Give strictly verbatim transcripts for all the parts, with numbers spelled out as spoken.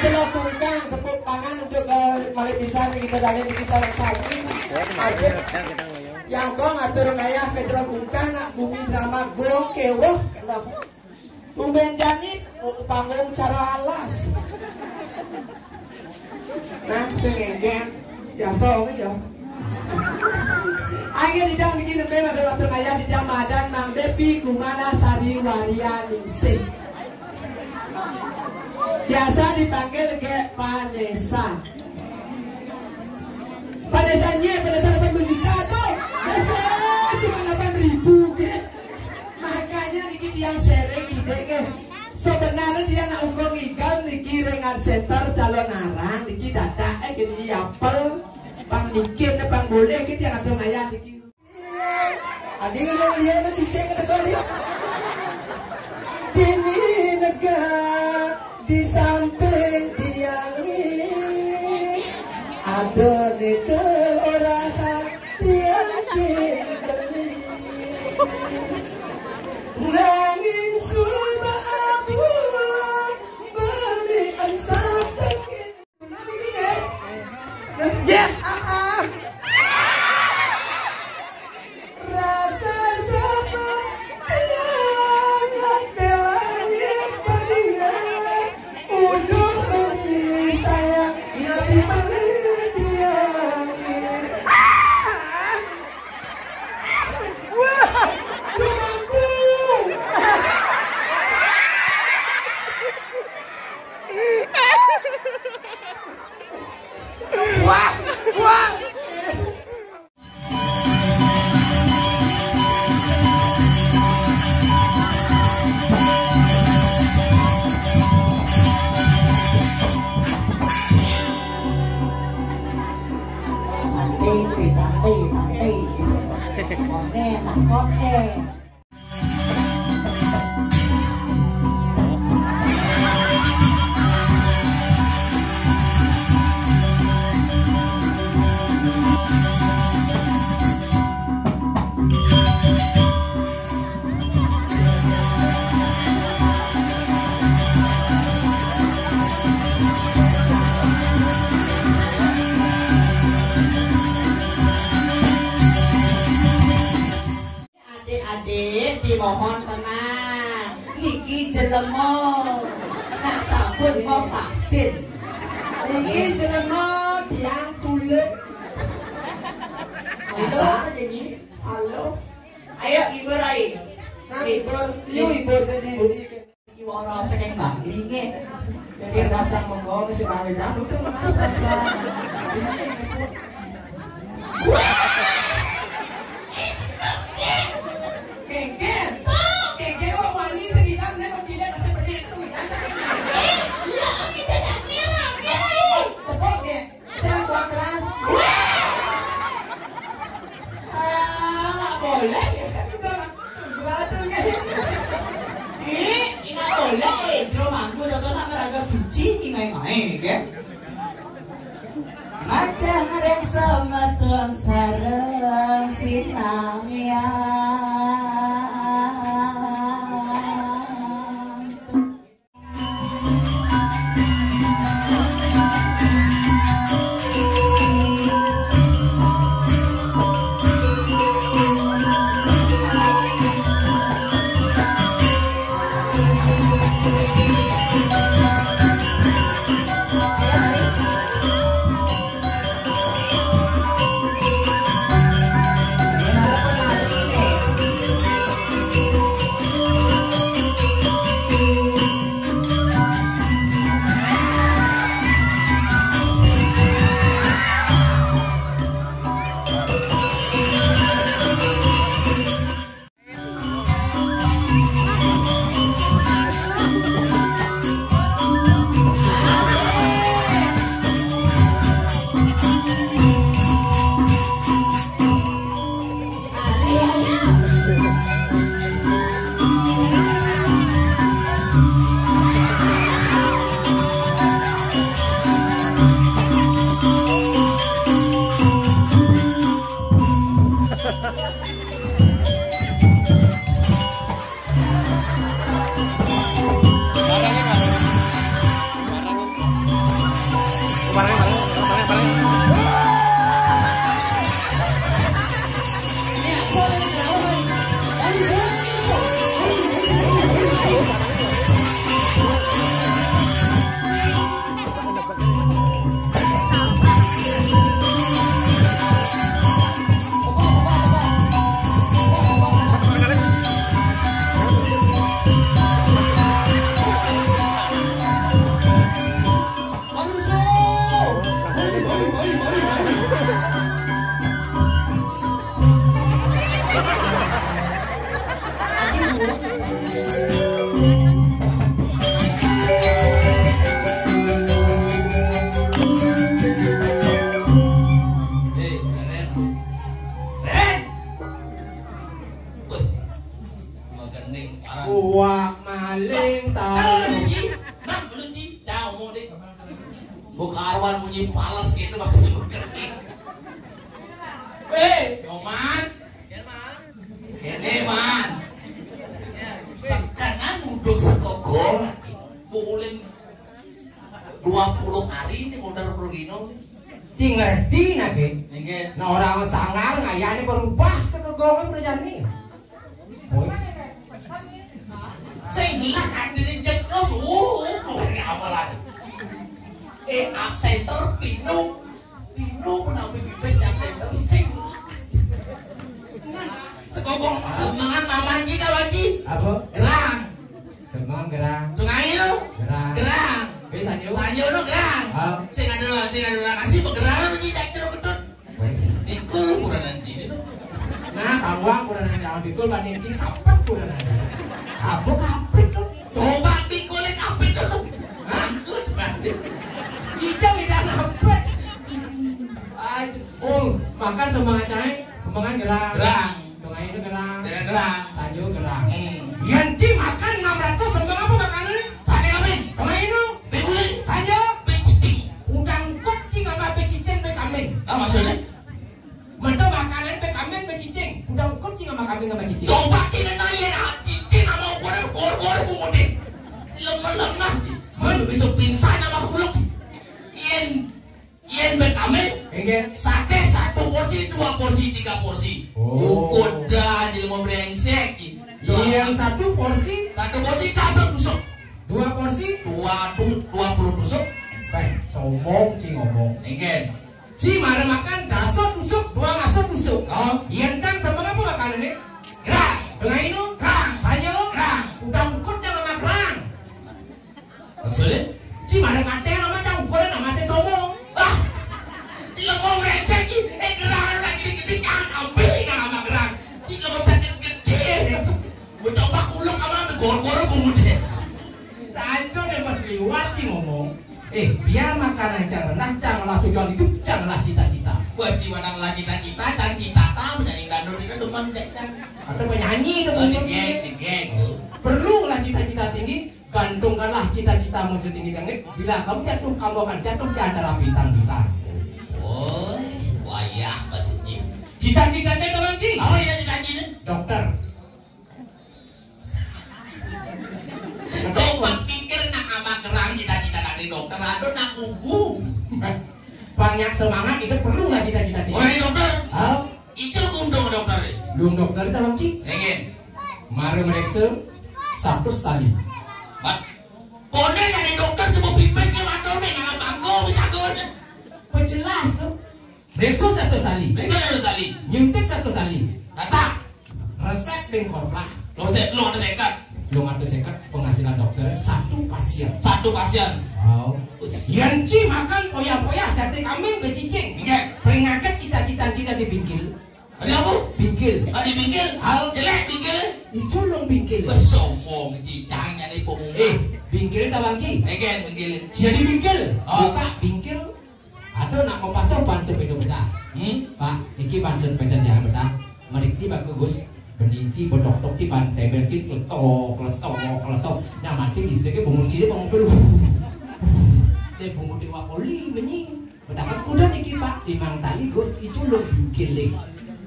Celok Kungkang, tepuk tangan untuk, eh, malih pisan kita dari di kisaran sami. Aduh. Yang bang atur ngayah ke Celok Kungkang, nak bumi drama gong kewuh, kenapa? Tumben jani, panggung cara alas. Nah, sing ngengken. Biasa, oke, ya. Akhir di jam bikin nembe, matur-matur ngayah di jam madan Mang Depi Kumala Sari Waria Ningsih. Biasa dipanggil ke Vanessa. Vanessa nye, Vanessa delapan puluh juta tuh. Cuma delapan ribu, gitu. Makanya niki tiang sering gede ke. Sebenarnya dia nak ukur ngigal niki ring Art Center calon arang niki dadak eh gini apel pang niki pang boleh kita yang atur ngayah niki. Adi lu lihat tu cicing kata kau dia. Dini negara di samping tiang ni ada ni kelurahan tiang beli. Nanging suba abulan beli ansap tekil. Yes. Ah, ah. Rasa seperti anak langit berdingan. Udah beli sayang, tapi beli dia. Ah! Wah, rumahku. Wah, wah. Santai, cuy, santai, santai. Kote, tak kote. Adik-adik, dimohon tenang. Niki jelema. Nak sabun mau pasin. Niki jelema tiang kulit. Halo. Halo. Ayo, hibur, ai. Nah, hibur. Yuk, hibur ke diri. Iki wong rasa kayak Mbak Klinge. Jadi rasa menggawa ke si Pak Wedang, lu tuh kenapa, Bang? Ini yang ikut. Kengken. Kengken, oh, wangi sekitar, nek mau gila, rasa pergi itu, nah, kengken. Eh, iya, kita tak kira, kira. Tepuk, ya. Siap, buang keras. Ah, nggak boleh. Batu, kan? Ih, nggak boleh. Eh, jero mangku, toto tak meraga suci, ingai-ingai, kan? Macam ada sama tuang sarang sinamian. Hei, Ren. Ren. Wah, magending parah. Uak maling tahu. Halo, Ji. Nah, lu, Ji. Jauh mau deh. Buka arwan bunyi pales gitu maksud lu. Hei, Nyoman. Ini, Man. Sekarang uduk sekogol. Bulan dua puluh hari ini modal pergi no. Ti ngerti nake. Nggih. Nah, orang sangar ngayane berubah ke kegongan berjani. Saya bilang kan dari jek terus, uh, uh, apa lagi? Eh, absenter, pinung. Pinung, kenapa bibit absenter? Sing. Sekogong, semangat mamanji kalau lagi. Apa? Gerang. Semang gerang. Tungai lu. Gerang. Gerang. Be sanyo. Sanyo lu gerang. Ah. Sing ada, sing ada kasih bergerang lu tidak terus gedut. Baik. Pikul kurang anjing itu. Nah, kamu kurang anjing, pikul banding cing kapet kurang anjing. Apa kapet tuh? Coba pikulnya kapet tuh. Angkut anjing. Hijau tidak kapet. Aduh. Oh, makan semangat cai, semangat gerang. Gerang. Sungai itu gerang. Daerah gerang. Sanyo gerang. Hmm. Yan ci makan enam ratus sembang apa makanan ni? Sate kambing. Sungai itu. Be guling. Sanyo. Be cicing. Udang kucing apa be cicing be kambing? Ah, maksudnya? Mata makanan be kambing be cicing. Udang kucing sama kambing sama cicing. Coba kita nanya cicing sama ukuran gor-gor bungutin. Lemah-lemah. Malu besok pingsan sama kuluk. Yen Yen be kami, nggih, sate satu porsi, dua porsi, tiga porsi. Oh. Ukud dah jelema brengsek. Yang satu porsi, satu porsi daso tusuk. Dua porsi, dua tu, dua puluh tusuk. Eh, sombong ci ngomong. Nggih. Ci mare makan daso tusuk, dua ngaso tusuk. Oh. Yen cang sama apa makanane? Gerang. Tengah inu? Gerang. Sanyo? Gerang. Udah ukud cang sama gerang. Maksudnya? Ci mare ngateh nama cang ukuran nama sing sombong. Ah, lo mau brengsek ci. Eh, gerang lagi gede-gede cang kambing nama gerang. Ci lo mau sakit gede. Mau coba kuluk sama gor-gor bungut deh. Sanco deh pas liwat ci ngomong. Eh, biar makanan cang rendah, cang lah tujuan hidup, cang lah cita-cita. Wah, ci wadang lah cita-cita, cang cita ta menyanyi dangdut itu demen cek cang. Atau penyanyi itu. Oh, mungkin degek, degek. Perlu lah cita-cita tinggi. Gantungkanlah cita-citamu setinggi langit. Bila kamu jatuh, kamu akan jatuh di antara bintang-bintang. Oh, wayah maksudnya. Cita-citanya teman ci? Apa cita-citanya? Dokter. Coba pikir nak ama gerang cita-cita nak jadi dokter, aduh nak kubu. Banyak semangat itu perlu lah cita-cita tinggi. Oh, ini dokter? Hah? Ijo untung dokter. Belum dokter itu bang ci? Ingin. Mari meriksa satu tali. Bat. Pone dari dokter sebab pipis ke mata ni, nak bangko bisa kau. Perjelas tu. Besok satu tali. Besok satu tali. Nyuntik satu tali. Kata. Resep bengkor lah. Resep lu ada sekat. Lu ada sekat penghasilan dokter satu pasien. Satu pasien. Wow. Yan ci makan poya-poya sate kambing becicing. Ingat. Peringakat cita-cita cina di bingkil. Ada apa? Bingkil. Ada bingkil? Au. Jelek bingkil? Ijo long bingkil. Besombong cicang nyari pemula. Eh, bingkil tak bang ci? Egen bingkil. Jadi bingkil. Oh. Buka bingkil. Aduh nak mau pasang ban sepeda bedah. Hmm? Pak, niki ban sepeda jangan bedah. Meriki bagus Gus. Beninci bedok-dok ci ban tebel ci kletok kletok kletok. Nah mati listriknya bangun ci dia bangun dulu. Dia bangun dewa poli menyi. Bedakan kuda niki Pak, limang tali Gus ijo lo bingkil.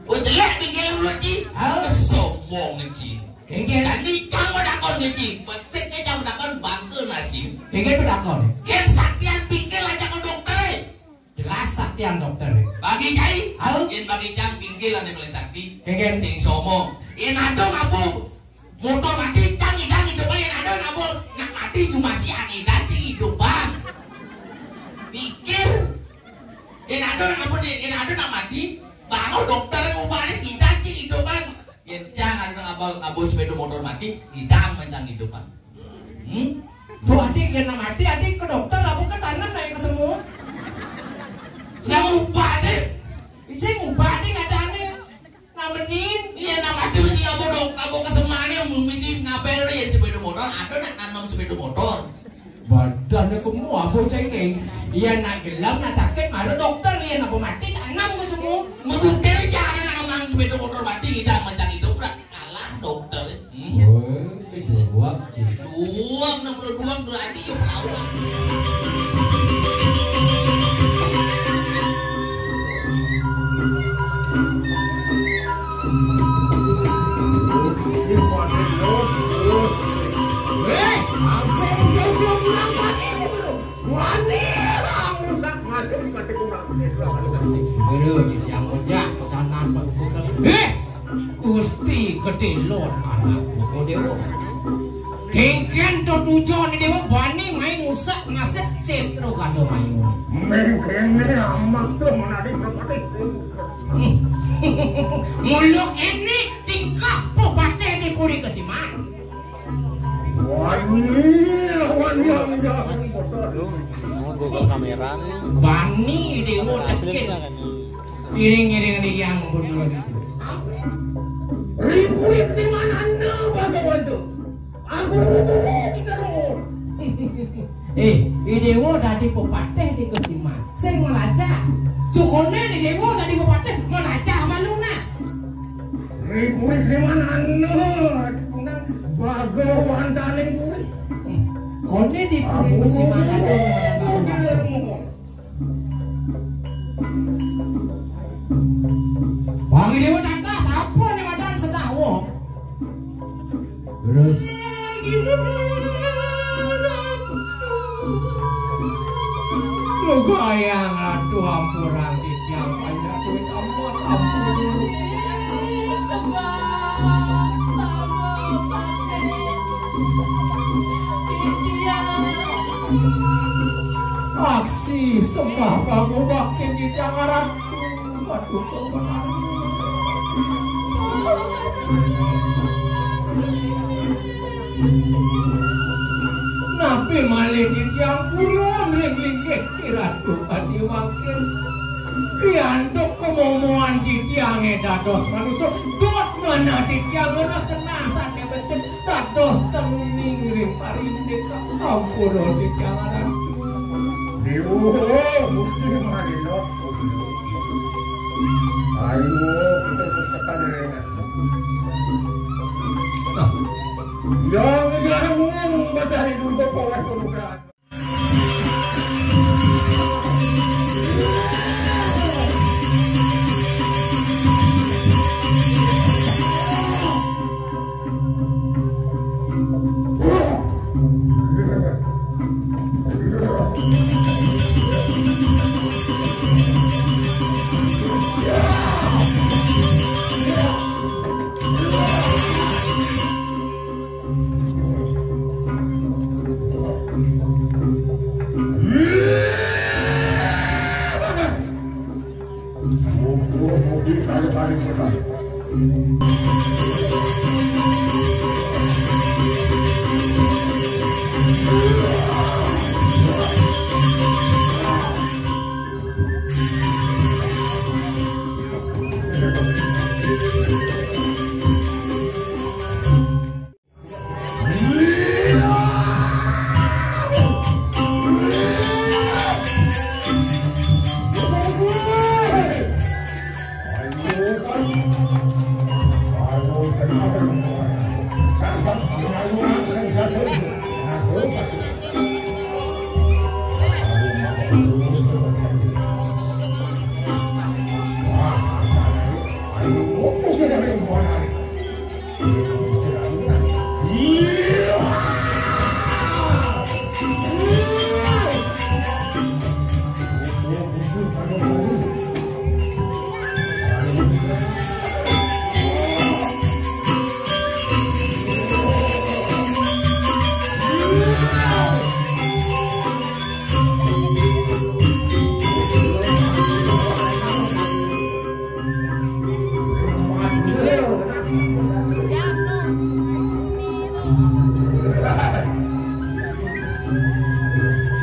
Oh jelek bingkil lu ci. Ah. Sombong ci. Kengke. Tadi cang bedakon ci. Pesik cang bedakon bangke nasi. Kengke bedakon. Ken saktian bingkil aja ke dokter. Jelas saktian dokter. Bagi cai. Halo. Yen bagi cang bingkil ane paling sakti. Kengke. Sing sombong. Yen ada ngapo motor mati cang idan hidupan, yen ada ngapo nak mati rumah ci ane idan cing hidupan. Pikir. Yen ada ngapo yen ada nak mati, bangun dokter ngubane idan cing hidupan. Yen cang ada ngapo ngapo sepeda motor mati, idan mencang hidupan. Hmm? Tuh adik yang mati adik ke dokter apa ke tanam naik ke semua. Nggak ngubah deh. Saya ngubah deh nggak ada aneh. Nah menin, iya nama mati mesti ngabo dok, ngabo kesemane mesti Motor. Badannya kemu apa cengkeng? Iya nak gelem, nak sakit, mara dokter, iya nak mati, tak enam ke semua. Ngebukti aja ada nak mang sepeda motor mati, tidak macam itu, udah kalah dokter. Hmm. Oh, itu dua, cik. Dua, enam puluh dua, berarti yuk kalah. Aduh, di tiang ojak, kocanan, bangkutan. Eh, Gusti Gedé Lon, anak Buku Dewa. Kéngkén to tujon Dewa bani main ngusak ngasih sétra gado mayu. Mengkéné amat tuh menadi berpatih. Muluk ini tingkah pepatih di Puri Kesiman. Wah, ini lawan yang jago. Tuh, mau gua kamera nih. Bani Dewa asli tekin. Iring-iring di yang bodoh itu. Ribuin si mananda bagawan tuh. Aku terus. Eh, i Dewa dadi pepatih di Kesiman. Sing melajah. Sukone i Dewa dadi pepatih melajah malu nah. Ripuri sing manana, bagawan taning kuwi. Kone di puri Kesiman ada. Pangedewa tata sampun ning matan sedah wong. Terus. Lugayang Ratu ampura titiang panjak duit ampun ampun. Aksi sembah pangubakti titiang Ratu. Waduh, kok menarik. Napi malih titiang purun ring linggih Ratu Adi mangkin. Riantuk kemomoan titiange dados manusa, dot mana titiang ngreh kena sane becik dados tenuni ring parindik. Ampura titiang Ratu. Dewa, Gusti Marinda. Ayo, kita suksekan diri. Nah, yang jarang ngomong, matahari dulu bawa kebukaan.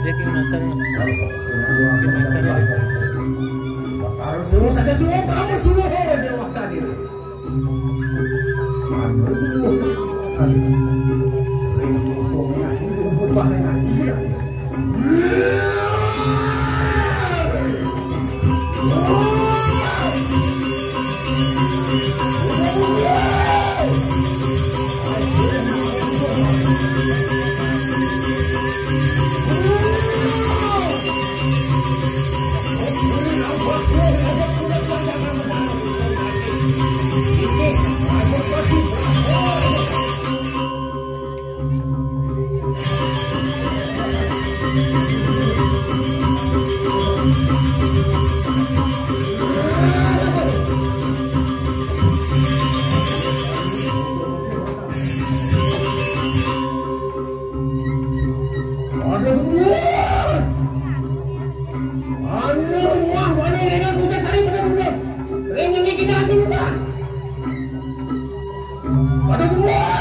Dia King Master. King Master ya. Harus suruh saja suruh, kamu suruh, oh, dia waktu tadi. Aduh. Aduh. Aduh, aduh, wah, mana dengan puncak sari benar-benar. Ring ini kita kasih buka. Aduh, wah.